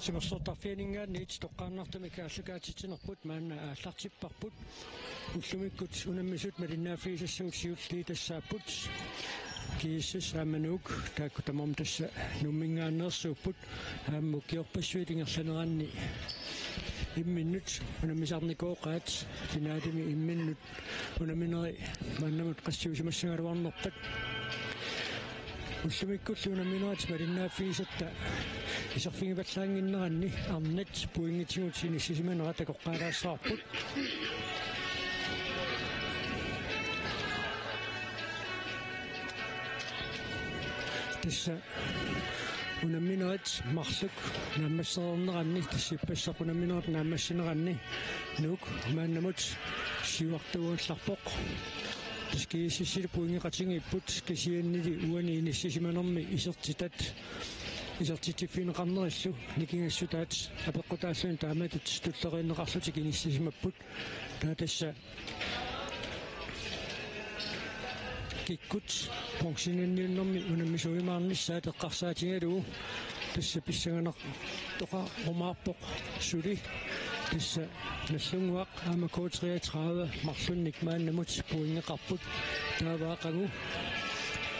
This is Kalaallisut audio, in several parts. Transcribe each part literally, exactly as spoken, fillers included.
Timersortarfianinngaanniit toqqaannartumik aallakaatitsinerput maanna aallartipparput. Ullumikkut unammisut malinnaaffigisassagut siulliit tassaapput G S S aamma Nuuk, taakku tamarmik tassa Nuumminngaanneersuupput. Aamma ukiorpassuit ingerlaneranni imminnut unammisarnikooqaat, finalemi imminnut unammineri maannamut qassiusimassagaluarnerpat. Ullumikkullu unamminerit malinnaaffigisatta iserfigivallaannginneranni arnat pointitigut inissisimanera takoqqaalaassavarput. Tassa unamminerit marluk naammassereerneranni, tassa ippassaq unamminerit naammassineranni Nuuk maannamut siuartuugallarpoq. Tassa G S S-ilu pointeqatigiipput, kisiannili uani inissisimanermi isertitat isertitsiffigineqarnerillu nikingassutaat apeqqutaalluni taamatut tulleriinneqarlutik inissisimapput. Taava tassa kikkut bronzenniunnermi unammisuujumaarnissaat eqqarsaatigalugu tassa pissanganartoqarumaarpoq suli. Tassa Nagdlunguaq aamma K treogtredive marlunnik maannamut pointeqarput. Taava aqagu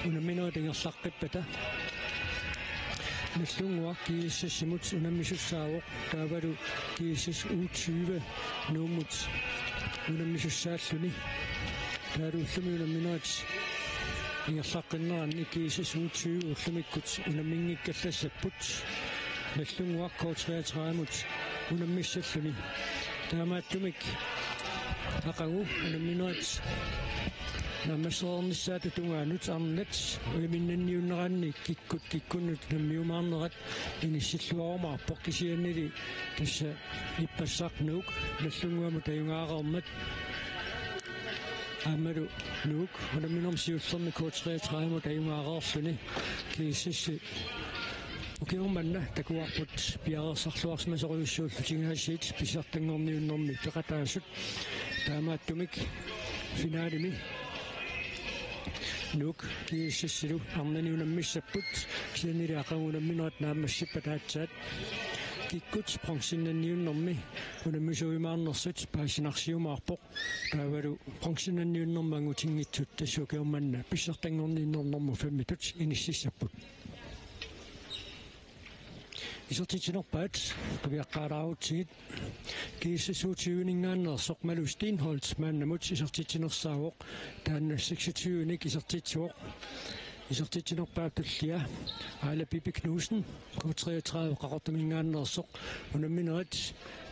unamminerit ingerlaqqippata Nagdlunguaq G S S-imut unammisussaavoq, taavalu G S S U tyve Nuummut unammisussaalluni. Taavalu ullumi unamminerit ingerlaqqinneranni G S S U tyve ullumikkut unamminngikkallassapput Nagdlunguaq K treogtredive-mut unammissalluni. Taamaattumik aqagu unamminerit naammassereernissaata tungaanut arnat uiminnanniunneranni kikkut kikkunnut unammiumaarnerat inissilluarumaarpoq, kisiannili tassa ippassaq Nuuk Nagdlunguamut ajugaareermat aammalu Nuuk unamminermi siullermi K treogtredive-mut ajugaareerluni. G S S ukioq manna takuarput piareersarluarsimasorujussuullutik aasiit pissartanngorniunnermi peqataasut. Taamaattumik finalemi Nuuk G S S-ilu arnani unammissapput, kisiannili aqagu unamminerit naammassippata aatsaat kikkut bronzenniunnermi unammisuujumaarnersut paasinarsiumaarpoq. Taavalu bronzenniunnermut angutinngitsut tassa ukioq manna pissartanngorniunnermut femmitut inississapput. Isertitsinerpaat qiviaqqaalaarutsigit. G S S U tyve-ninngaanneersoq Malu Steenholdt maannamut isertitsinersaavoq, taanna seksogtyve-nik isertitsivoq. Isertitsinerpaap tullia Aala Bibi Knudsen, K treogtredive Qaqortuminngaanneersoq. Unamminerit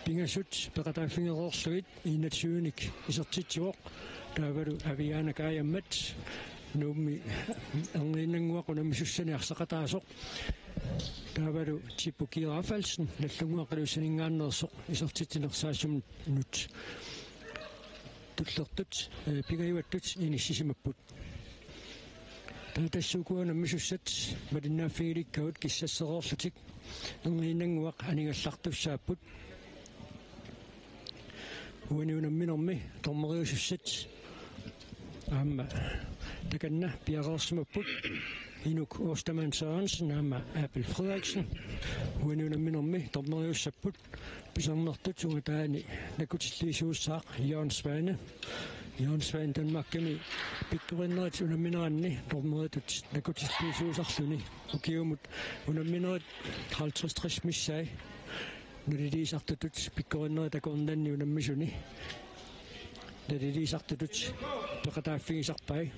pingasut peqataaffigereerlugit enogtyve-nik isertitsivoq. Taavalu Aviana Kajammat, Nuummi erniinnannguaq unammisussanik arsaqataasoq. Taavalu Tipuki Rafaelsen, Nagdlunguaq Ilulissaninngaanneersoq, isertitsinersaassummut tullertut, eh, pingajuattut inissisimapput. Taava tassa ukua unammisussat malinnaaffigilikkavut kissassereerlutik erniinnannguaq anigallartussaapput. Uani unamminermi dommeriusussat aamma takanna piareersimapput. Inuk Ostermann Sørensen aamma Abel Frederiksen uani unamminermi dommeriussapput. Pisarnertut ungataani nakkutilliisuussaaq Jørgen Svane. Jørgen Svane Danmarkimi pikkorinnerit unammineranni dommeritut nakkutilliisuusarluni. Ukiumut unamminerit halvtreds tres missaat naliliisartutut pikkorinnerit akornanni unammisuni naliliisartutut peqataaffigisarpai.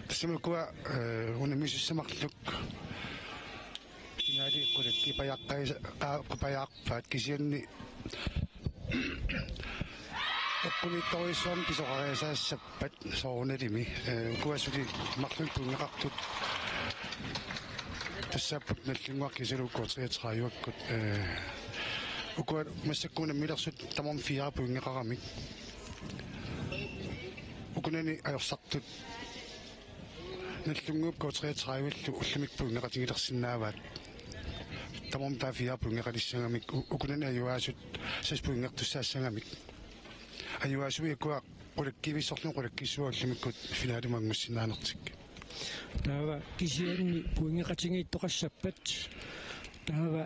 Tassami ukua, eh, unammisussaat marluk finali qulakkipajaqqaasa-, qa-, -qipajaarpaat, kisianni eqqumiitsorujussuarmik pisoqariasaassappat soorunalimi, eh, ukua suli marluk pointeqartut. Tassaapput Nagdlunguaq kiisalu K treogtredive-kkut, eh, ukua massakkut unammilersut tamarmik fire pointeqaramik. Ukunani ajorsartut Nagdlunguup K treogtredive-llu ullumikkut pointeqatigilersinnaavaat. Tamarmik taava fire pointeqalissagamik, u-, ukunani ajugaasut seks pointertussaassagamik. Ajugaasui ukua qulakkiivissorlugit qulakkissuat ullumikkut finalimut angussinnaanertik. Taava kisianni pointeqatigiittoqassappat. Taava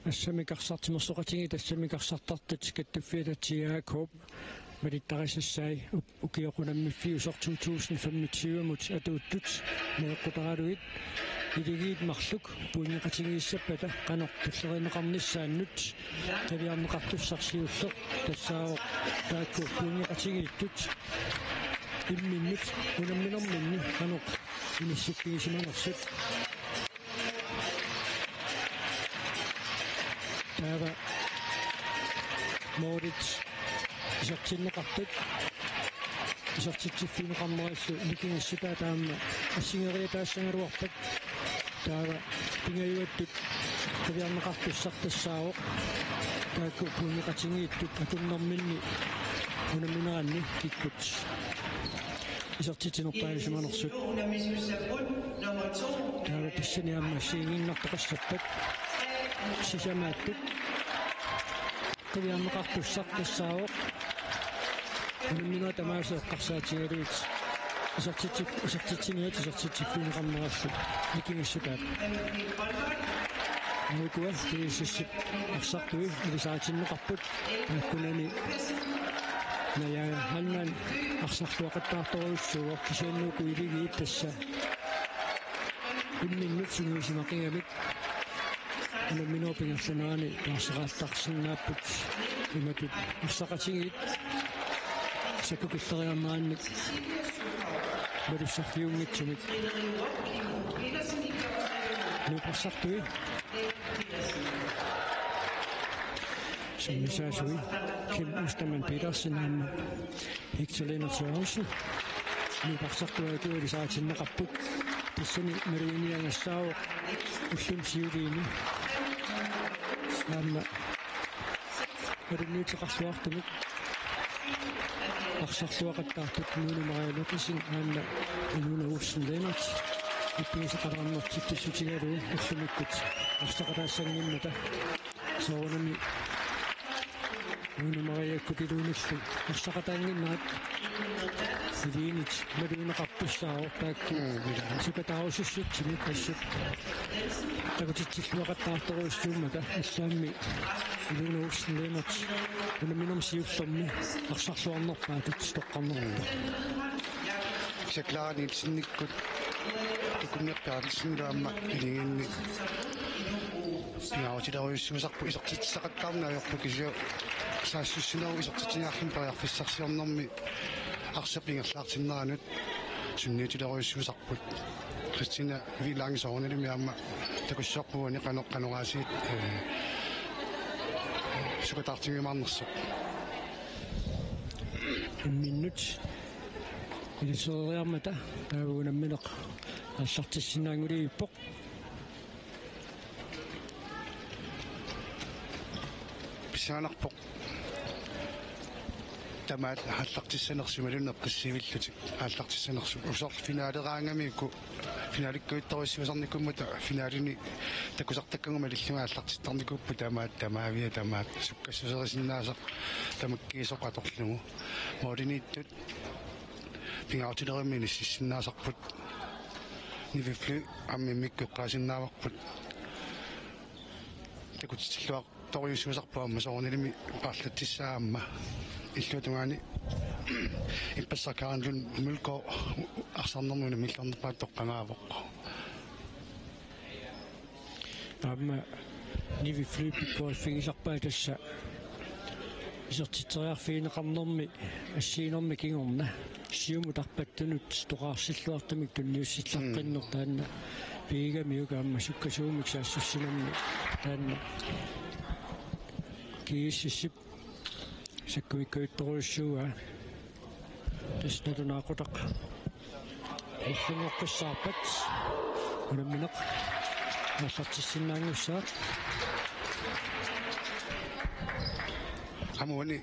assammik arsartimersoqatigiit, assammik arsartartut kattuffiata Jakob malittarisassai, u-, ukioq unammiffiusoq to tusind femogtyve-mut atuuttut najoqqutaralugit. Iligiit marluk pointeqatigiissappata qanoq tullerineqarnissaannut qiviarneqartussaq siulleq tassaavoq taakku pointeqatigiittut. Imminnut unamminerminni qanoq inissikkiisimanersut. Taava moolit isertinneqartut isertitsiffigineqarnerillu nikingassutaat aamma assigeriataassagaluarpat. Taava pingajuattut qiviarneqartussaq tassaavoq taakku pointeqatigiittut akunnerminni unammineranni kikkut isertitsinerpaasimanersut. Taava tassani aamma assigiinnartoqassappat sisamaattut qiviarneqartussaq tassaavoq unamminerat tamaasa eqqarsaatigalugit isertitsi-, isertitsiniat isertitsiffigineqarnerallu nikingassutaat. Ukua T S S-ip arsartui ilisaritinneqarput taakkunani Naja Hannan arsarluaqattaartorujussuuvoq, kisianni uku iligiit tassa imminnut sungiusimaqigamik unamminerup ingerlanerani taarseraallarsinnaapput. Imatut arsaqatigiit sakkukilleriarnerannik malussarfiunngitsumik. Nuup arsartui sungiusaasui Kim Ostermann Petersen aamma Hector Lennert Sørensen. Nuup arsartuakkut ilisaritinneqarput. Tassani maluginiagassaavoq ulluni siuliini aamma malunniuteqarluartumik arsarluaqattaartut Nuunu Maria Lottesen aamma Ilona Olsen Lennert ippigisaqalaarnertut pissutigalugu ullumikkut arsaqataassanngimmata. Soorunami Nuunu Mariakkut iluunillu arsaqataannginnerat iliinit malugineqartussaavoq taakku. Mm, ila. Sukataarusussutsimik assut takutitsilluaqattaartorujussuummata, allaammi Ilona Olsen Lennert unamminermi siullermi arsarluarnerpaatut toqqarnerput. Saklara Nielsenikkut Tukunniaq Berthelsenillu aamma iligiinni pingaarutilerujussuusarput, isertitsissaqattaarneq ajorput, kisianni saassussinerup isertitsinermi periarfissarsiornermi arsap ingerlaartinneranut sunniutilerujussuusarput. Christina Villange soorunalimi aamma takussuarput uani qanoq qanoq aasiit, eh, sukataartinngimaarnersoq. Imminnut iliseriarmata taava unammineq aallartissinnaanngilaq. Pissanganarpoq tamaat aallartissanersut imaluunniit eqqissivillutik aallartissanersut. Usoorlu finaleraangamiuk finalikkuttorujussuusarnikuummata finalini takusartakkagut malillugit aallartittarnikuupput tamaat, tamaavia tamaat. Sukkassuserisinnaasaq tamakkiisoq atorlugu. Mooliniittut pingaarutilerummi inississinnaasarput. Nivi Fly aamma immikkut eqqaasinnaavarput. Takutitsilluartorujussuusarput aamma soorunalimi paarlatsissaa aamma. Illuatungaani ippassaq Karen Lund Mølgaard arsarnermi unammillernerpaatut toqqagaavoq. Aamma Nivi Fly pikkoriffigisarpaa tassa isertitseriarfigineqarnermi assiginermi kingorna siumut arpattunut toqaarsilluartumik tunniussillaqqinneq taanna pigigamiuk aamma sukkasuumik saassussinermi taanna G S S-ip sakkumikkajuttorujussuuaa. Tassa nalunaaqutaq erlinngoqqissaarpat unammineq aallartissinnaanngussaaq. Aamma uani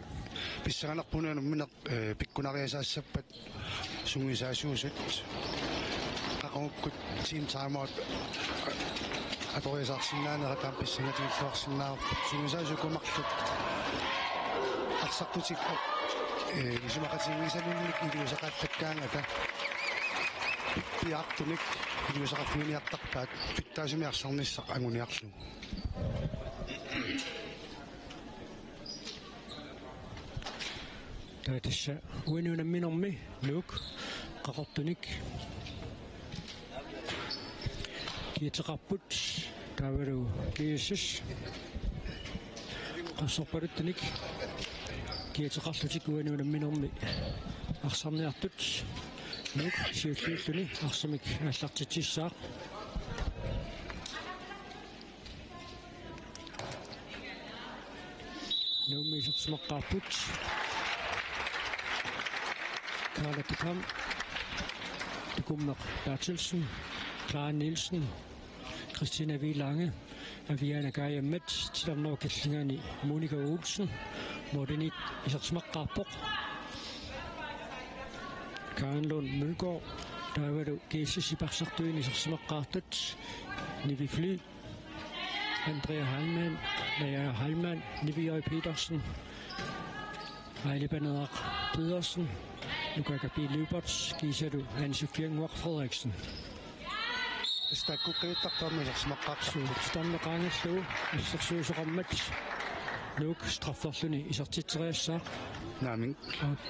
pissanganarpoq unammineq, eh, pikkunariasaassappat sungiusaasuusut. Qaqugukkut team timeout atoriasaarsinnaanera taama pissangatigilluarsinnaavarput. Sungiusaasuugut marluk arsartutik, eh, isumaqatiginngisaminnik iliuuseqaallakkaangata. pippiartunik iliuuseqarfiginiartarpaat pitsaasumik arsarnissaq anguniarlugu. Taava tassa uani unamminermi Nuuk qaqortunik kiateqarput, taavalu G S S qassorpaluttunik kiateqarlutik uani unamminermi arsarniartut. Nuuk siulliulluni arsamik aallartitsissaaq. Nuummi isersimaqqaarput. Karla Dupont, Tukummeq Berthelsen, Clara Nielsen, Christina Vilange, Aviana Kajamet, titarnerup killingani Monica Olsen, Morten isersimaqqaarpoq. Karen Lund Mølgaard, taavalu G S S-ip arsartuini isersimaqqaartut, Nivi Fly, Andrea Heilmann, Naja Heilmann, Nivi J. Petersen, Aili Paneeraq Pedersen, Nukaka P. Lyberth, kiisalu Anne Sofie Nguaq Frederiksen. Stakku qiuttartarmi isersimaqqaartarput. Titarneq qaangerlugu assersuisoqarmat Nuuk strafferluni isertitseriassaaq. Naamik.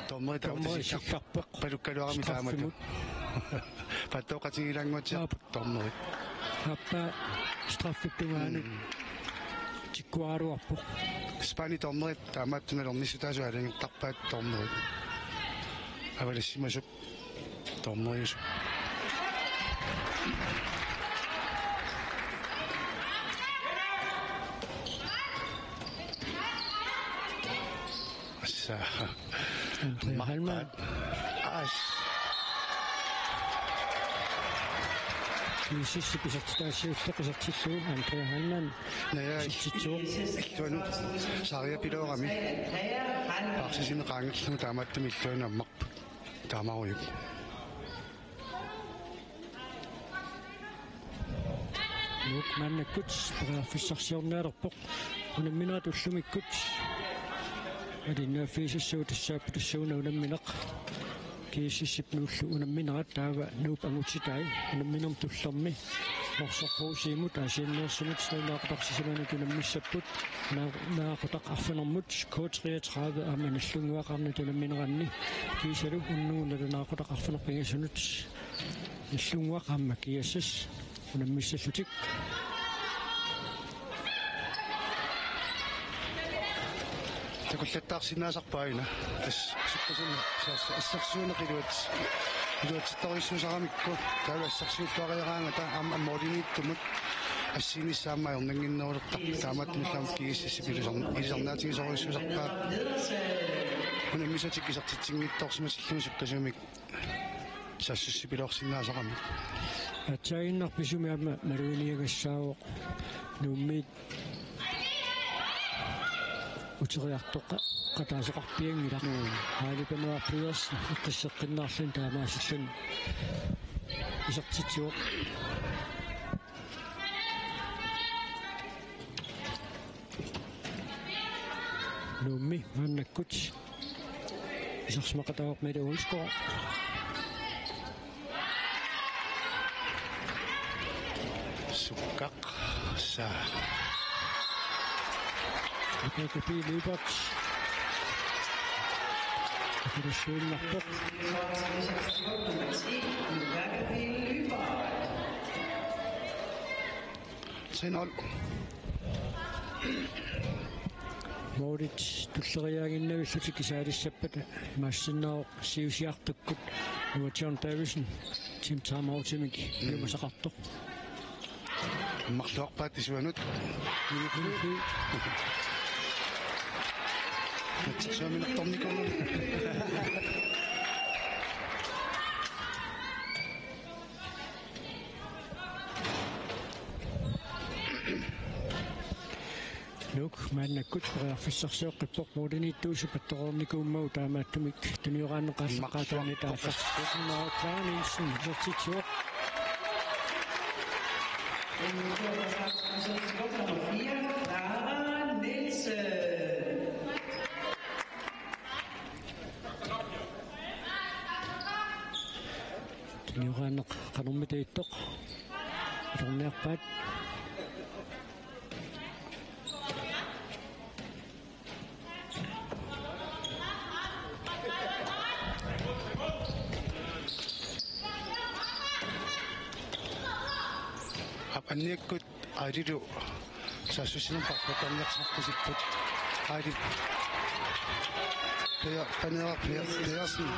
Dommeri taama dommeri isikkarpoq. Palukkaluarami taamatut. Straffimut. Pattooqatigilaannguatsiarput. Aap. Dommeri. Aappaa straffip tungaanut. Mm. Tikkuaraluarpoq. Spani dommerit taamaattunik alernissutaasut aalajangertarpaat dommerit. Avalassimasup dommeriusup. Assa. Andrea Heilmann. As. G S S-ip isertitaassuullutik isertillugu Andrea Heilmann. Naja, isertitsivoq. Illuanut sariapiloorami. Paarsisini qaangerlugu taamaattumik illuanut ammarput. Taamaarujuk. Nuuk maannakkut periarfissarsiornialerpoq. Unamminerat ullumikkut. Alinnaaffigisassagut tassaapput tassuuna unammineq. G S S-ip Nuullu unamminerat taava Nuup angutitai unamminermi tullermi Norsaq H C-mut Aasianneersumut nalunaaqutaq sisamanut unammissapput. Naa-, nalunaaqutaq arfinermut K treogtredive aamma Nagdlunguaq arnat unammineranni kiisalu unnugu nalunaaqutaq arfineq-pingasunut Nagdlunguaq aamma G S S unammissallutik. Takullattaarsinnaasarput aajuna. Tassa sukkasuumik assersuineq iluat-, iluatsittorujussuusaramikku. Taava assersuilluariaraangata aamma målimiittumut assigiinngissaq aamma ajornannginnerulertarpoq. Taamaattumillu aamma G S S-ip ilisar-, ilisarnaatigisorujussuusarpaa. Unammisatik isertitsinngitsoorsimatillugu sukkasuumik saassussipiloorsinnaasarami. Aatsaannguaq pisumi aamma maluginiagassaavoq Nuummiit uteriartoqqa-, qataasoqarpianngilaq. Mm. Aali Paneeraq Pedersen eqqisseqqinnaarluni taamaasilluni isertitsivoq. Nuummi maannakkut isersimaqataavoq Mette Olsgaard. Sukkaq. Saa. Rebecca B. Lyberth. Akilluinnarpoq. Tre nul. Målit tulleriiaaginnavillutik isaalissappata imaassinnaavoq siusiartukkut Uwe John Davidsen, Tim Tamautimik, mm, piumasaqartoq. Ammarluarpaat isuanut. Niuku. Niuku. Natsersuarminertornikuuvoq. Nuuk maannakkut periarfissarsioqqippoq, målimiittuusoq attoreernikuummagu taamaattumik tunioraanneqassaqaataani taasarsinnaavoq. Clara Nielsen isertitsivoq. Nummer fire, Clara Nielsen. Niuqaanneq qanormita ittoq. Atorniarpaat. Aap, anniakkut Airilu saassussinermut paarlaateqarniarsimapput. Airi. Per, Paneeraq, Per, Pedersen.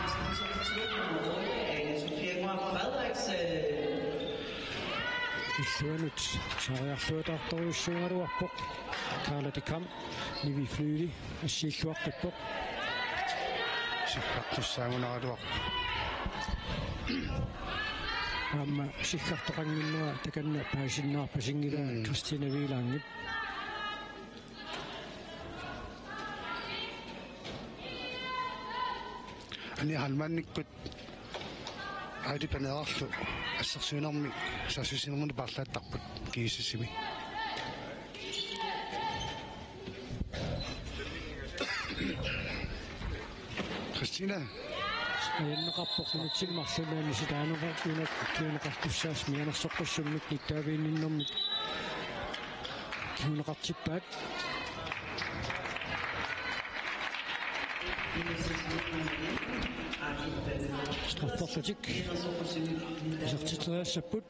Illuanut saariarluataartorujussuugaluarpoq. Karla de Kamp, Nivi Flyvli, assiilluaqqippoq. Siggartussaagunaraluarpoq. Aamma siggartoqannginnera takanna paasinnaarpasinngilaa. Mm. Christina Wielandip. Anja Heilmannikkut Airi Paneerarlu assersuinermi saassussinermini paarlaattarput G S S-imi. Christina. Ajanneqarpoq minutsit marluk anisitaaneqartunak kiuneqartussaas mianersoqqussummik nittaaviginninnermik kinguneqartippaat. Strafferlutik isertitseriassapput.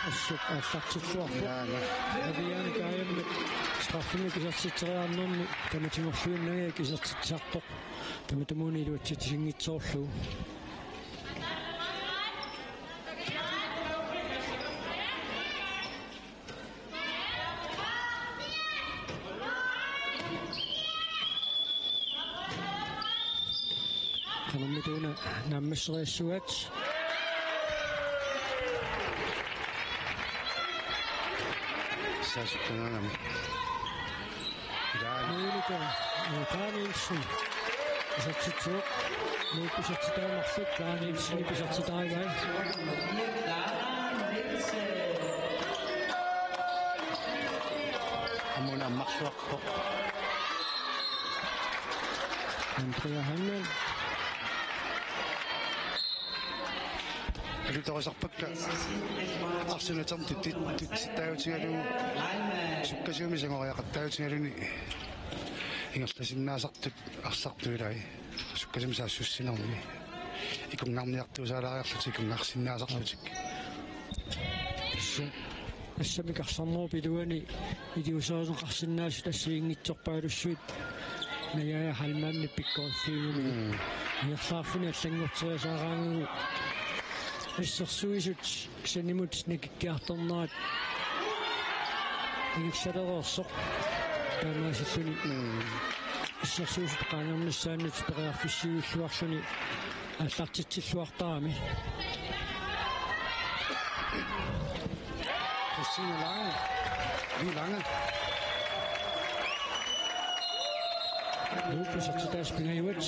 Assut aallartilluarpoq. Jaa, jaa. Aviaani Kajammi straffimik isertitseriarnermi tamatigorluinnagik isertitsisarpoq. Tamatumuuna iluatsitsisinngitsoorlugu. Qanormita una naammasseriassuaat. Saasukkaangamik. Monika, eh, Danielsen. Isertitsivoq. Monika isertitaanersoq Danielsen isertitaagaa. Aamma una ammarluarpoq. Andrea Hansen. Alutorisarpakka arsaannermut tut-, tut-, tutsittaajutigalugu sukkasuumik sangoriaqattaajutigaluni ingerlasinnaasartut arsartut ilai sukkasuumik saassussinermi ikunngarniartuusaalaariarlutik ikunngarsinnaasarlutik. Tassa, tassamik arsarnerup iluani iliuuserineqarsinnaasut assigiinngitsorpaalussuit Naja Heilmannip pikkoriffiginimi. Mm. Ingerlaarfini allanngorteriasaaraangagu assersuisut sanimut nakikkiartornerat ingerlalereersoq taamaasilluni. Mm. Assersuisut qaangernissaannut periarfissiuilluarluni aallartitsilluartarami. Christine Lange. Vii Lange. Nuuk isertitaasa pingajuat.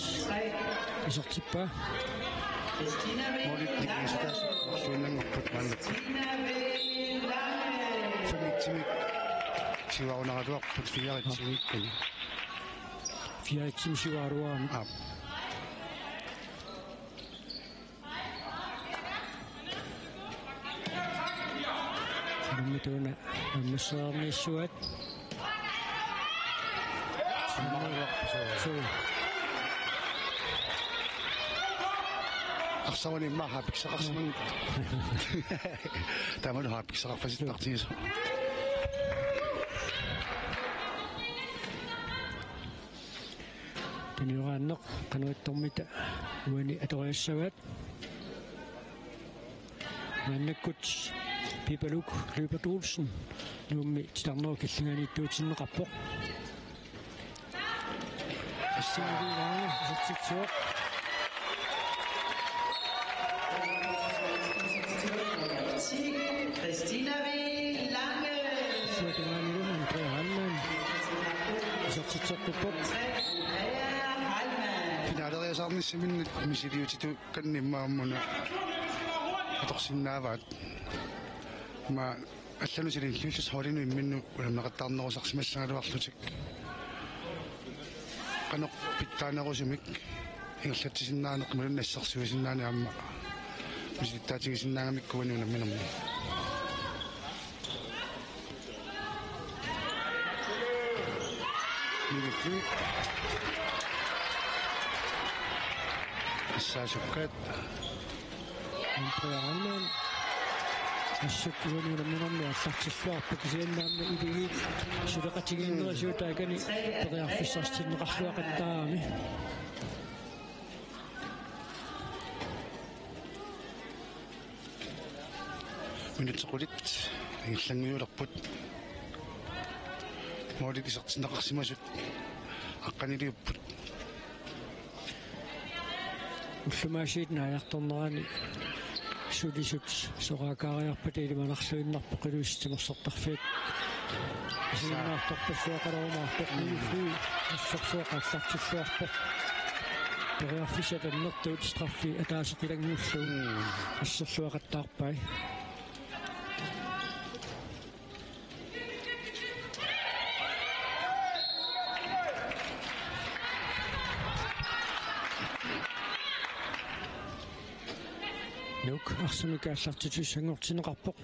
Isertippaa. Moolitnik isertitaasa orsuinnanngorput maanna. Femogtyve. Siuarunaraluarput fireogtyve. Fireogtyve siuaruaam. Aap. Qanormita una naammasseriarniassuaat. Suu. Arsaruni immaqa haapiksaqarsiman. Tamanna haapiksaqarpasittartigisoq. Tunioraanneq qanoq ittormita uani atoriassavaat. Maannakkut Pipaluk Lyberth Olsen Nuummi titarnerup killinganiittuutinneqarpoq. Assingililaana isertitsivoq. Christina V. Lange. Suutaganilu Andrea Hansen. Isertitseqqipput. Andrea Hansen. Finaleriasaarnissaminnut misiliutitut kanni immaqa aamma una atorsinnaavaat. Aamma allanut sililluullutik holdinut imminnut unammeqattaarnerusarsimassagaluarlutik. Qanoq pitsaanerusumik ingerlatsisinnaaneq imaluunniit assersuisinnaaneq aamma misilittaatigisinnaagamikkit uani unamminermi. Nivi Fly. Assaasukkaat. Andrea Heilmann. Assut uani unamminermi aallartilluarpoq kisianni aamma Ilulissat suleqatigiinnerisigut taakani periarfissarsitinneqarluaqattaarami. Minutsit qulit ingerlanngujulerput. Målit isertinneqarsimasut aqqaniliupput. Ullumaasiit naajartornerani sulisut soraakaariarpata ilimanarluinnarpoq Ilulissat timersortarfiat isiginnaartorpassuaqalarumaartoq. Nivi Fly assorsuaq aallartilluarpoq. Periarfissat annertuut straffi ataaseq ilanngullugu. Mm. Asserluaqattaarpai. Nuuk arsamik aallartittussanngortinneqarpoq.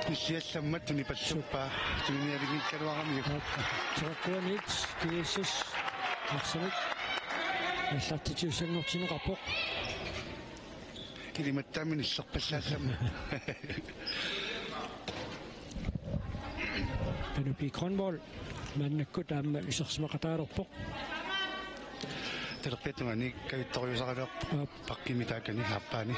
Nilliallammat tunipalluppaa, tuninialinngikkaluaramiuk. Tiqaquaniit G S S arsamik aallartittussanngortinneqarpoq. Ilimattaami nillerpallaallammat. Panu P. Grønvold maannakkut aamma isersimaqataalerpoq. Talerpiata tungaani kajuttoriusaraluarpoq. Aap. Pakkimi taakani aappaani.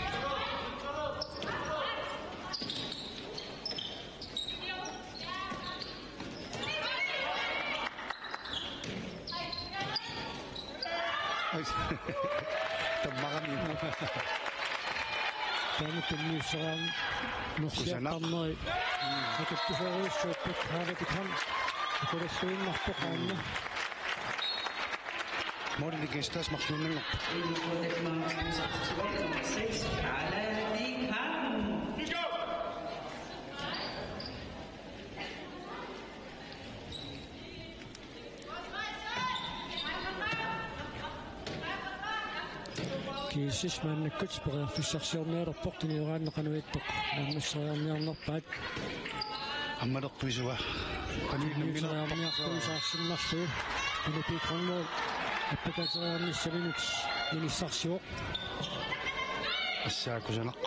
Ai. Tammarami. Taama tunniussaraam. Kusanaq. Norsiartarneri. Akattusoorujussuupput Harald Khan. Akulassuinnarpoq aamma. Målini Gestads marluinnanngorpoq. G S S maannakkut periarfissarsiornialerpoq, tunioraanni qanoq ittoq naammasseriarniarnerpaat. Ammalerpuisua. Tunioraanniarpuisaarsinnarlugu. Panu P. Grønvold appakaateriarnissaminut inissarsivoq. Assaa kusanaq.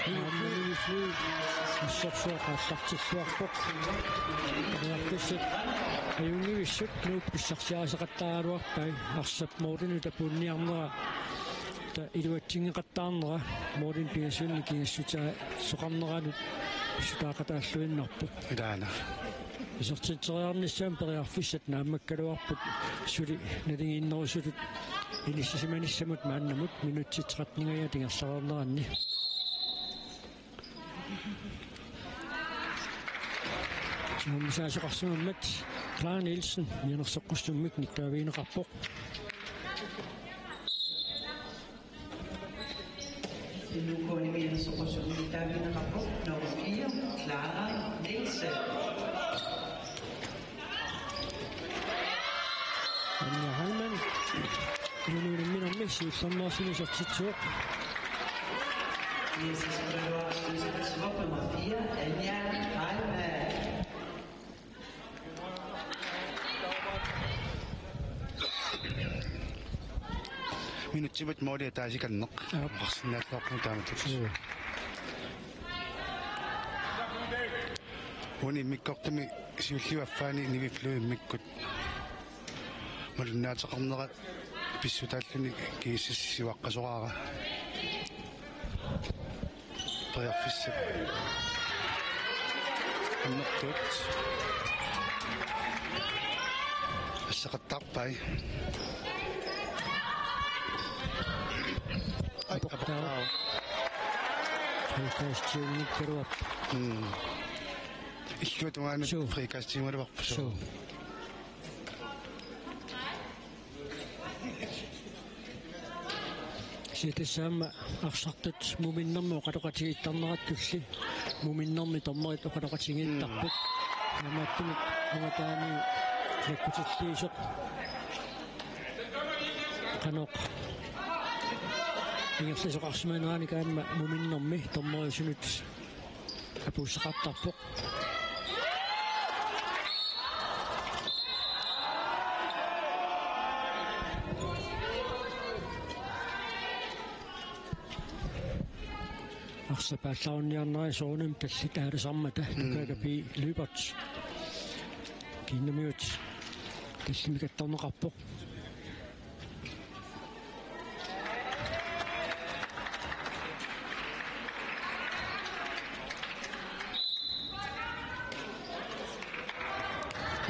Aamma Nivi Fly assorsuaq aallartilluarpoq. Periarfissat ajunngivissut Nuuk pissarsiarisaqattaaraluarpai, arsap målinut apuunniarnera, ta iluatsinngeqattaarnera, målini pingasunut kigassutaa soqarneranut pissutaaqataalluinnarpoq. Ilaana. Isertitseriarnissamut periarfissat naammakkaluarput suli naligiinnerusutut inissisimanissamut maannamut minutsit tretten-ingajaat ingerlareerneranni. Siummisaasoqarsimammat Clara Nielsen mianersoqqussummik nittaavigineqarpoq. Inuukuunimi mianersoqqussummik nittaavigineqarpoq nummer fire, Clara Nielsen. Anja Heilmann. Uani unamminermi siullermeersunik isertitsivoq. Yes, nummer fire, Anja Heilmann. Minutsimut måli ataasikanneq. Aap. Oqarsinnaalluarpunga taamatut. Joo. Uani immikkoortumi siulliup affaani Nivi Fly immikkut malunnaateqarnera pissutaalluni G S S siuaqqasoraara. Periarfissat annertuut. Assaqattaarpai. Ai, aportaa. Aportaa. Frikast-iunngikkaluarpoq. Mm. Illuatungaanut. Suu. Frikast-iugaluarpoq. Suu. Suu. Tassa aamma arsartut muminnermi oqaloqatigiittarnerattulli muminnermi dommerit oqaloqatigiittarput. Mm. Taamaattumik angataani nakkutilliisoq qanoq ingerlasoqarsimaneranik aamma muminnermi dommeriusunut apuussaqartarpoq. Arsaq paallarunniarnera soorunami tallit aalisarmata. Mm. Nukaga B. Lyberth. Kiinnamiut tallimik attorneqarpoq.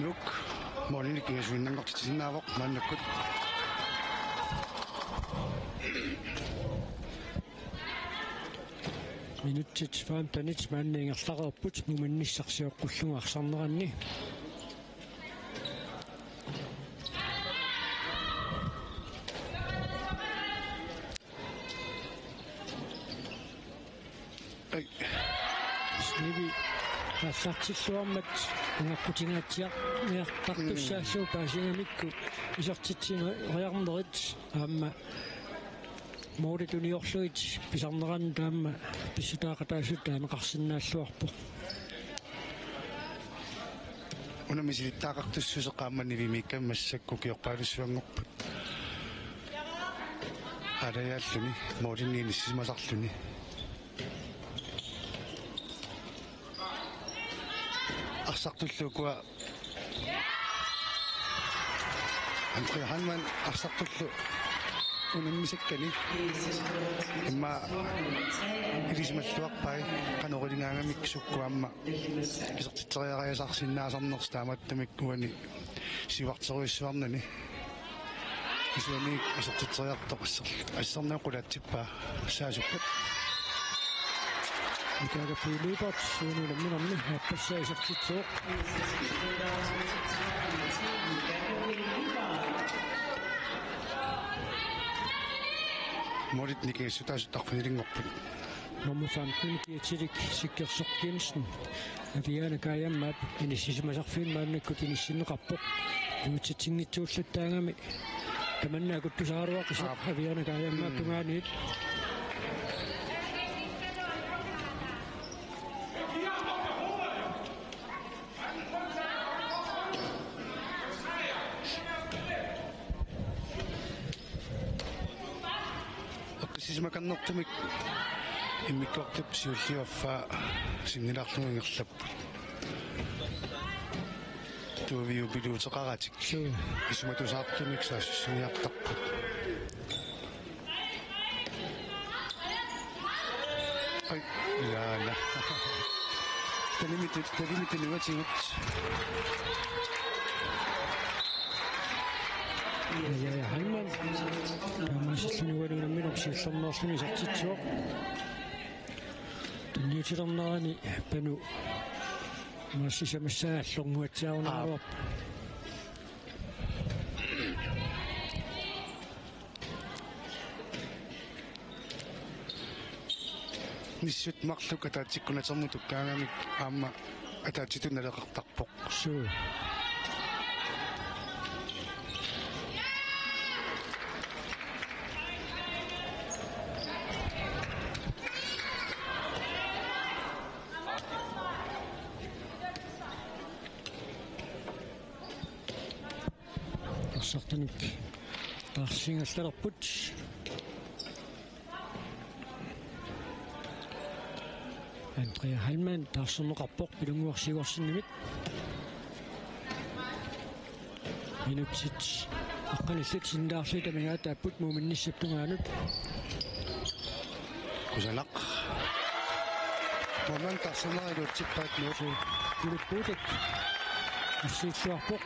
Nuuk målinik kingasuinnanngortitsisinnaavoq maannakkut. Minutsit femtenit maanna ingerlareerput muminnissaq sioqqullugu arsarneranni. Ai. Snivi aallartilluarmat ungaqqutigiitsiarniartartussaassuu. Mm. Paasigamikku isertitseriarnerit aamma målit uniorlugit pisarneranut aamma pissutaaqataasut taaneqarsinnaalluarpoq. Una misilittagaqartussuseq aamma Nivimiikkami massakkut ukiorpaalussuanngorput. Aalajaalluni, målinni inissisimasarluni. Arsartullu ukua Andrea Heilmann arsartullu unammisakkani immaqa ilisimalluarpai qanoq ilingaagamik sukkut aamma isertitseriariasaarsinnaasarnersoq, taamaattumik uani siuarterujussuarnani. Isuaniit isertitseriartoq asser-, asserneq qulaatsippaa saasukkat. Nukaga B. Lyberth uani unamminermi aappassaa isertitsivoq. Målit nikingassutaasut arfinilinngorput. Nummer femten, Kiatilik Sikkersoq Jensen. Aviana Kajammaap inissisimasarfimmut maannakkut inissinneqarpoq. Iluatsitsinngitsuullattaagami tamanna akuttusaraluaqisoq. Aap. Aviana Kajammaap. Mm. Tungaaniit. Eqqissisimakannertumik immikkoortup siulliup affaa sinnilaarlugu ingerlapput. Tuaviupiluuteqaratik. Suu. Isumatusaartumik saassussiniartarput. Ai, jaana. Talimit, talimit nuatigut. Ja, ja, Heilmann. Taamaasilluni uani unamminermi siullermeerluni isertitsivoq. Tunniutilernerani Panu Maassi samassaa allornguatsiarunaarpaa. Nissut marluk ataatsikkunatermut tukkaagamik aamma ataatsitut naleqartarpoq. Suu. Arsartunik taarsigallalerput. Andrea Heilmann taarserneqarpoq Pilunnguaq Sivertsenimit. Minutsit aqqanillit sinnilaarlugit amigaataapput muuminnissap tungaanut. Kusanaq. Målmand taarserneq iluatsippaat Nuuk. Uluppuutat. Assiilluarpoq.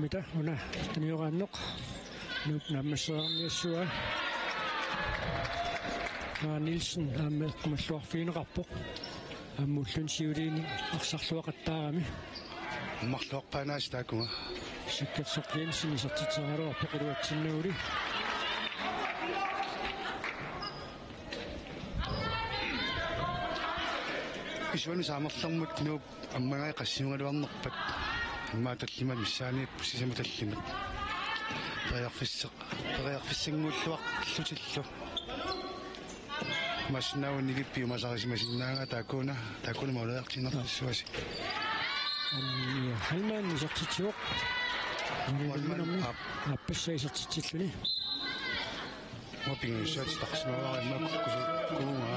Ita una tunioraanneq. Nuup naammasseriarniassavaa. Maa Nielsen aamma eqqumalluarfigineqarpoq. Aamma ulluni siuliini arsarluaqattaarami. Marluarpaanaasi taakunga. Sikkersoq Jensen isertitseriaraluarpoq iluatsinnagu. Isuanut saamerlermut Nuup ammagai qassiugaluarnerpat immaqa tallimat missaaniipput sisamat tallimat. Periarfisseq-, periarfissanngulluarlutillu. Massinnaavunnigippii umasarisimasinnaangaa taakuuna, taakuuna mauleriartiinnartussavasi. Anni Halman isertitsivoq. Halman, aap. Aappassaa isertitsilluni. Mapingissuat tarsimavara imma kukkusu-, kuunga.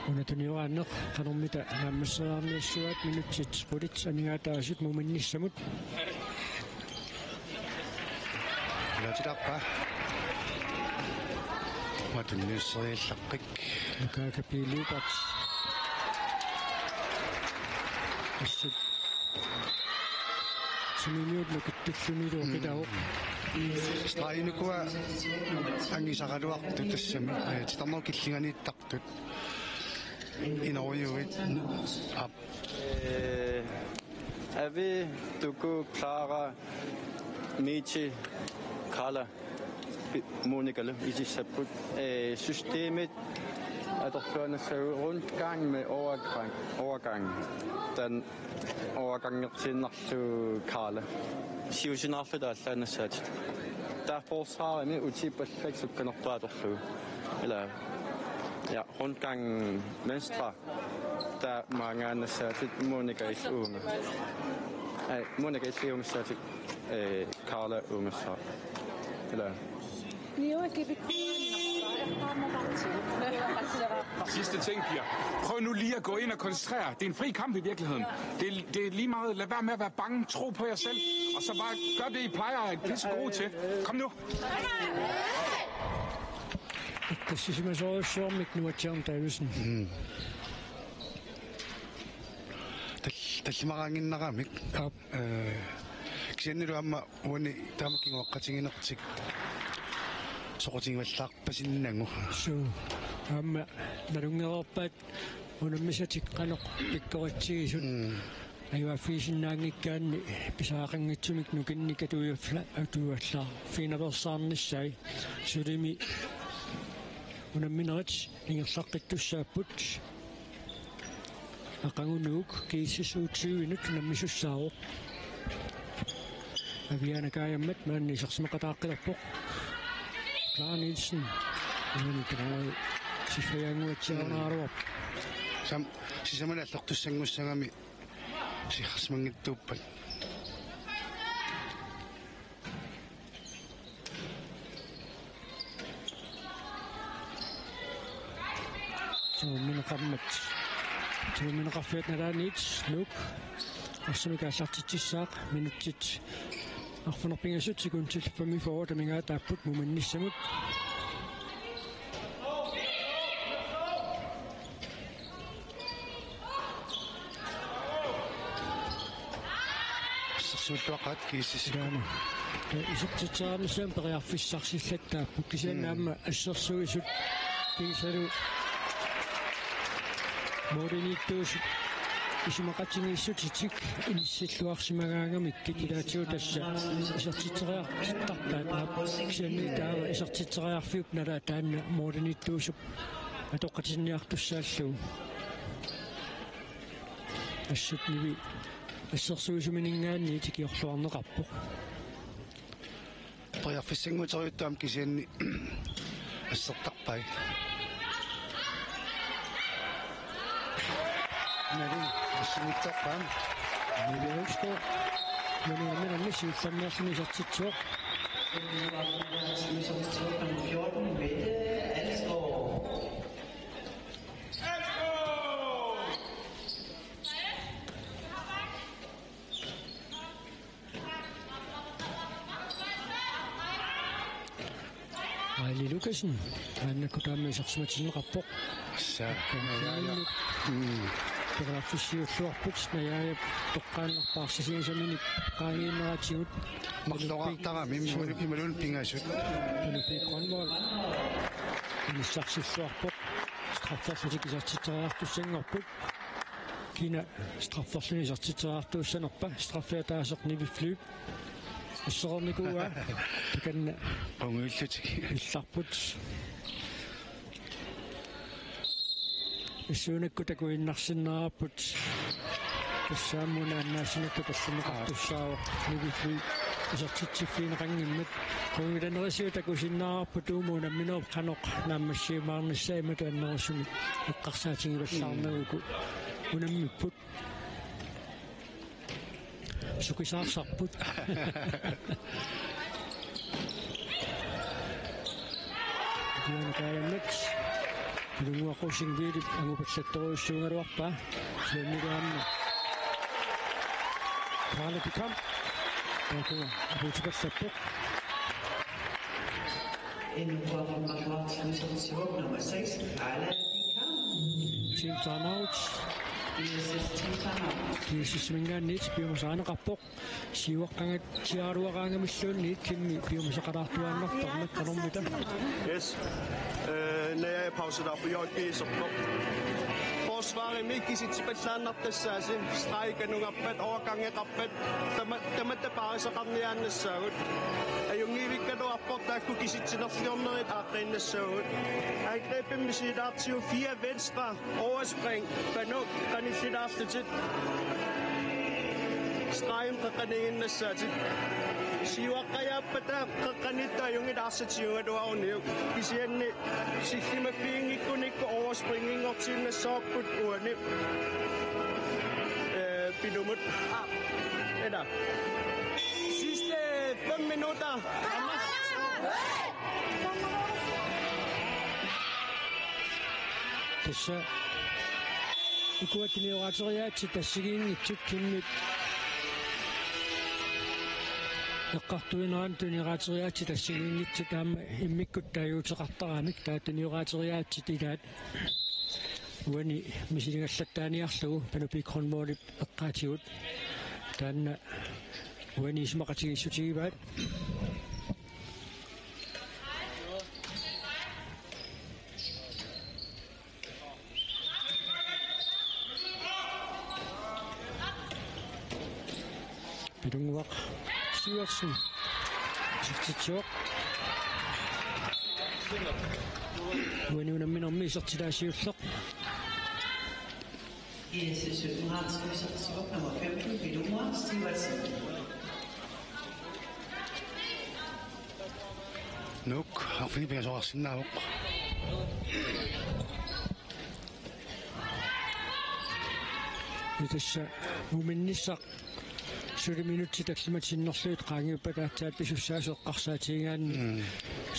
Una tunioraanneq qanormita naammasseriarniassavaat minutsit qulit amigaataasut muminnissamut. Ilaatitarpa. Matunniusseriallaqqik. Nukaaka Piiluupat. Assut. Suniniut nukittullunilu oqitavoq. Stregit ukua angisaraluartut tassami. Eh, titarnerup killinganiittartut. Inorujuit. Aap. Eh, Avi, Tuku, Clara, Michi, Carla, Pi-, Monicalu itissapput. Eh, systemit atorluarnissaat rundgang med overgang, overgang. Den overgangertiinnarlugu Carla. Siusinaarluta aallaannassaat. Taava forsvarimi utiippallak sukkanerpaaq atorlugu. Ila, ja, rundgang venstre. Taava maanngaannassaatit Monica illit uunga. Ai, Monica illit uungassaatit, eh, Carla uungassaaq. Ila. Sidste ting, piger. Prøv nu lige at gå ind og koncentrere jer. Det er en fri kamp i virkeligheden. Det er, det er lige meget. Lad være med at være bange. Tro på jer selv. Og så bare gør det, I plejer at være pisse gode til. Kom nu. Tassisimasorujussuarmik Nuatsiarn Davidsen. Mm. Tal-, tallimaraannginnaramik. Aap. Eh, kisiannilu aamma uani taama kinguaqqatiginertik soqutigivallaarpasinnagu. Suu. Aamma nalunngereerpaat unammisatik qanoq pikkoritsigisut. Mm. Ajuaaffigisinnaanngikkaanni pisariaqanngitsumik nukinnik atuivallaar-, atuivallaarfigineqarsinnaasai sulimi unamminerit ingerlaqqittussaapput. Aqagu Nuuk G S S U tyve-nut unammisussaavoq. Aviana Kajammat maanna isersimaqataaqqilerpoq. Clara Nielsen. Uani kanai siffajaannguatsiarunaaraluarpoq. Sam-, sisamani allertussanngussaagami siharsimanngitsuuppat. Tuummineqarmat. Tuummineqarfiat nalaaniit Nuuk arsamik aallartitsissaaq, minutsit arfineq-pingasut sekundit femogfyrre amigaataapput muminnissamut. Assersuulluaqaat kiissis. Taama. Isertitseriarnissamut periarfissarsillattaapput kisianni. Mm. Aamma assersuisut kiisalu mooriniittuus isumaqatigiissutitik inissilluarsimagaangamikkit ilaatigut tassa isertitseriartittarpaat aap kisianni taava isertitseriarfiup nalaa taanna mooriniittuusup atoqqatinniartussaallugu. Assut nivi assersuisumininngaanniit ikiorluarneqarpoq. Periarfissannguuteriuttuam kisianni assertarpai. Nali assinittarpaa. Nali Olsgaard. Nali Olsgaard. Nali Olsgaard. Nali Olsgaard. Ali Lukassen, maannakkut aamma isersimatinneqarpoq. Assa. Kaminnut. Mm. Periarfissiulluarput, Najaajap toqqaannarpaa arsaqarsimanerminik qaangiinnaratigut. Marloraartarami, imalu-, imaluunniit pingasut. Pele Piik Grønvold. Inissarsilluarpoq. Strafferlutik isertitseriartussanngorput. Kina strafferluni isertitseriartuussanerpa, straffi ataaseq Nivi Flyb. Assereernikuuaa, takanna. Qunguillutik. Illarput. Issuunakkut takuinnarsinnaavarput. Tassa aamma una annaassinattu tallimeqartussaavoq. Nivi Flyb isertitsiffigineqanngimmat. Qunguilanerisigut takusinnaavarput uuma unamminerup qanoq naammassiumaarnissaa imatut annerusumik eqqarsaatigivallaarnagu uku unammipput. Sukisaarsarput. Kiana Kaajannat. Pilunnguaq Rosingvilip angupallattorujussuugaluarpaa. Siannilu aamma Karla Dikam. Taakku apuutipallappoq. Nummer seks, Karla Dikam. Team timeout. Yes, yes, team timeout. Yes, yes, mingaanniit piumasaqarneqarpoq. Siuaqqangatsiaraluaraangamilluunniit Kimmi piumasaqalaartuaannartarmat qanormita. Yes. Øh, Najaaja pauseqarpoq, J G iserpoq. Forsvarimi kisitsipallaannartassaasi, streg kanungarpat, overgangeqarpat, tama-, tamatta paarisaqarniaannassaagut. Ajunngivikkaluarpoq taakku kisitsinerliornerit aaqqiinnassaagut. Angrebimi silaartigu fire venstre. Overspring, Panuk, qanillilaarlutit. Stregimi qeqqaniiginnassaatit. Siuaqqajaappata qeqqaniittoq ajunngilaarsitigigaluaruniuk. Kisianni sillimaffiginngikkunikku overspringinngortiinnassavarput uani. Øh, Pilumut. Ila. Sidste fem minutter. Tassa ukua tunioraateriaatsit assigiinngitsut Kimmip eqqartuinerani tunioraateriaatsit assigiinngitsut aamma immikkut taaguuteqartaramik taava tunioraateriaatsit ilaat uani misiligallattaaniarlugu Panu Piik Grønvoldip eqqaatigut. Taanna uani isumaqatigiissutigivaat. Pilunnguaq Sivertsen. Isertitsivoq. Uani unamminermi isertitaa siulleq. Jesse Søndergaard, nummer femten, Pilunnguaq Sivertsen. Nuuk, arfineq-pingasoqarsinnaavoq. Tassa uuminnissaq suli minutsit tallimat sinnerlugit qaangiuppata aatsaat pisussaasoq eqqarsaatigigaanni. Mm.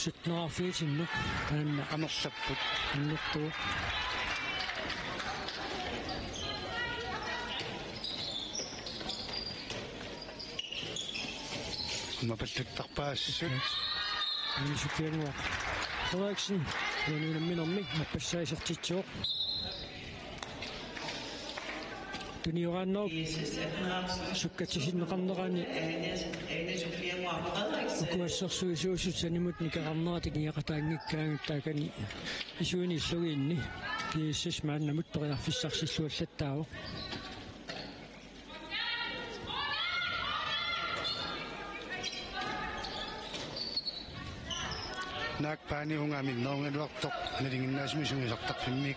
Syttenoghalvfjerdsinneq taanna. Amerlapput. Annertuvoq. Aamma palluttarpaassut. Aamma Sukiannguaq Frederiksen, uani unamminermi aappassaa isertitsivoq. Tunioraannerup sukkatsisinneqarnerani uku assersuisuusut sanimut nikeqarnerat ikiaqataanngikkaangat taakani isuini illugiinni G S S maannamut periarfissarsilluallattaavoq. Naak paani uunga minnerungaluartoq nalinginnaasumik sungiusartarfimmi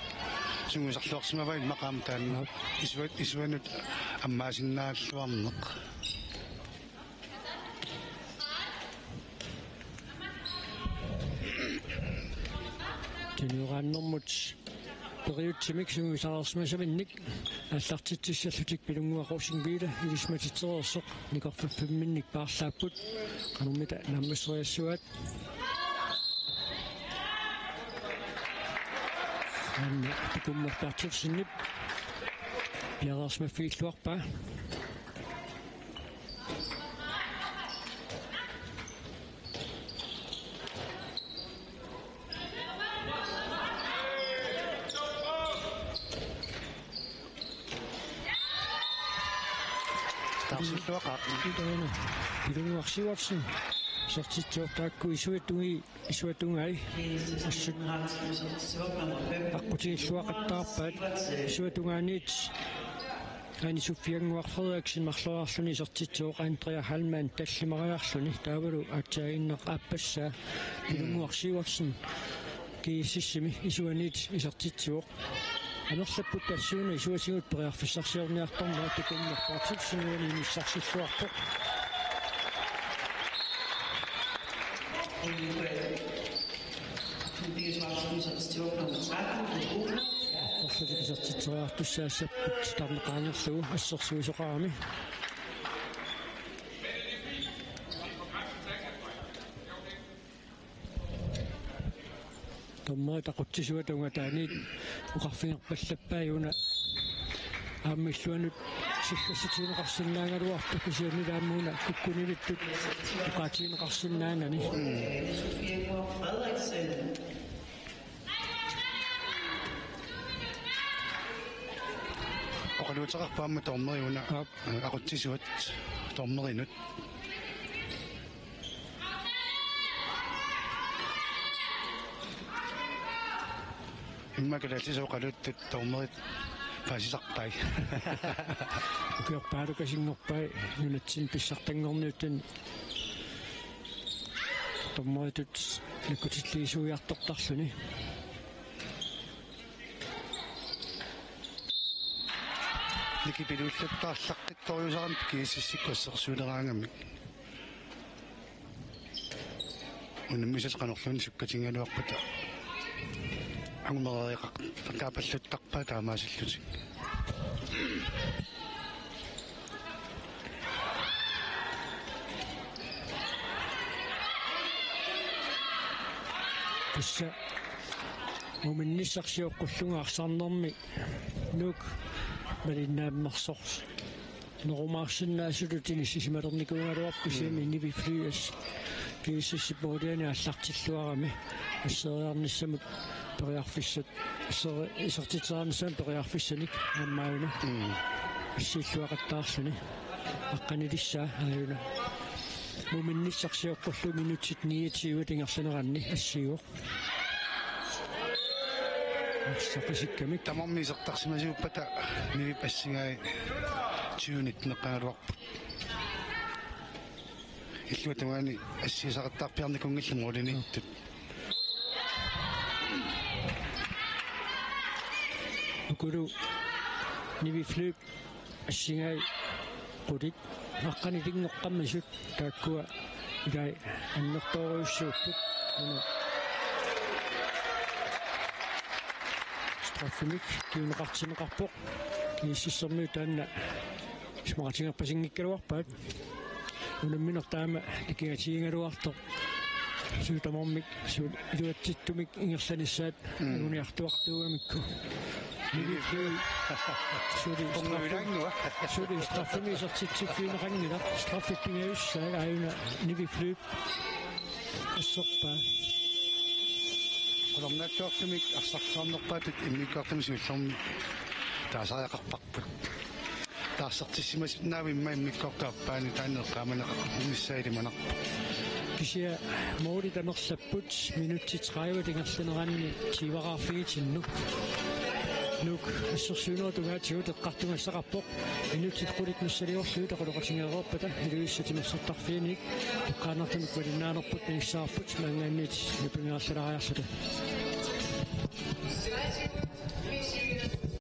sungiusarluarsimavai immaqa aamma taanna isuat-, isuanut ammaasinnaalluarneq. Tunioraannermut periutsimik sungiusareersimasaminnik aallartitsissallutik Pilunnguaq Rosingvile ilisimatitsereersoq nikorfaffimminnik paarlaapput, qanormita naammasseriassuaat. Aamma Tukumma Berthelsenip piareersimaffigilluarpaa. Taanna Pilunnguaq Sivertsen isertitsivoq, taakku isuatungi-, isuatungai assut aqqutigilluaqattaarpaat. Isuatungaaniit Anne Sofie Annguaq Frederiksen marloriarluni isertitsivoq, Andrea Hallmann tallimariarluni, taavalu aatsaaginnaq aappassaa Pilunnguaq Sivertsen G S S-imi isuaniit isertitsivoq. Amerlapput tassuuna isuatigut periarfissarsiorniartarnerat, Tukummerpaartip sinuani inissarsilluarpoq. Arfersutik isertitseriartussaassapput tarneqaangerlugu assersuisoqarami. Dommerit aqutsisuata ungataaniit oqarfigerpallappai una aamma illuanut sillassutigineqarsinnaagaluartoq, kisianni aamma una kukkunivittut oqaatigineqarsinnaanani. Oqaluuteqarpoq aamma dommeri una. Aap. Aqutsisuat dommerinut. Immaqa kalaallisut oqaluuttut dommerit paasisarpai. Ukiorpaalukasinngorpai nunatsinni pissartanngorniuttuni dommeritut nakkutilliisuiartortarluni. Nikipiluullattaarlaqqittorujussuarmik G S S-ikkut assersuuleraangamik. Unammisat qanorluunniit sukkatigigaluarpata angumereeqaqqaapalluttarpaat taamaasillutik. Tassa muminnissaq sioqqullunga arsarnermi Nuuk malinnaammersornerumaarsinnaasutut inissisimalernikuugaluarpoq, kisianni Nivi Flyers G S S-ip måliani aallartilluarami asseriarnissamut periarfissat, asseri-, isertitseriarnissamut periarfissanik aamma una. Mm. Assiilluaqattaarluni. Aqqanilissaa aajuna. Muminnissaq sioqqullugu minutsit niogtyve ingerlaneranni assiivoq. Assaqisikkamik. Tamarmik isertarsimasuuppata Nivip assingai tyve nitteneqqagaluarput. Illuatungaani assigisaqattaarpiarnikunngillat målimiittut. Ukulu Nivi Flyp assingai qulit aqqanilinngortarput, taakkua ilai annertoorujussuupput. Una straffemik kinguneqartinneqarpoq. G S S-ermiut taanna isumaqatigiinngikkaluarpaat. Unammineq taama ikigatigigaluartoq. Suut tamarmik, suut iluatsittumik ingerlanissaat. Mm. Anguniartuartuugamikku. Nivi Flyp. Suli straffi-, suli straffemik isertitsiffigineqanngilaq. Straffit pingajussaat aajuna Nivi Flyp asserpaa. Qularnaatsumik arsarluarnerpaatut immikkoortumik siullermik taasariaqarparput. Taarsertissimasinnaavoq immaqa immikkoortup aappaani, taanna eqqaamaneqarnissaa ilimanarpoq. Kisianni målit amerlapput minutsit tredive ingerlaneranni tyveraarfigitinnut. Nuuk assersuinerup tungaatigut eqqartugassaqarpoq. Minutsit qulit nassaliorlugit oqaloqatigeereerpata Ilulissat timersortarfianit eqqaanartumik malinnaanerput nassaapput, maanngaanniit napinngereerlalaariarluta.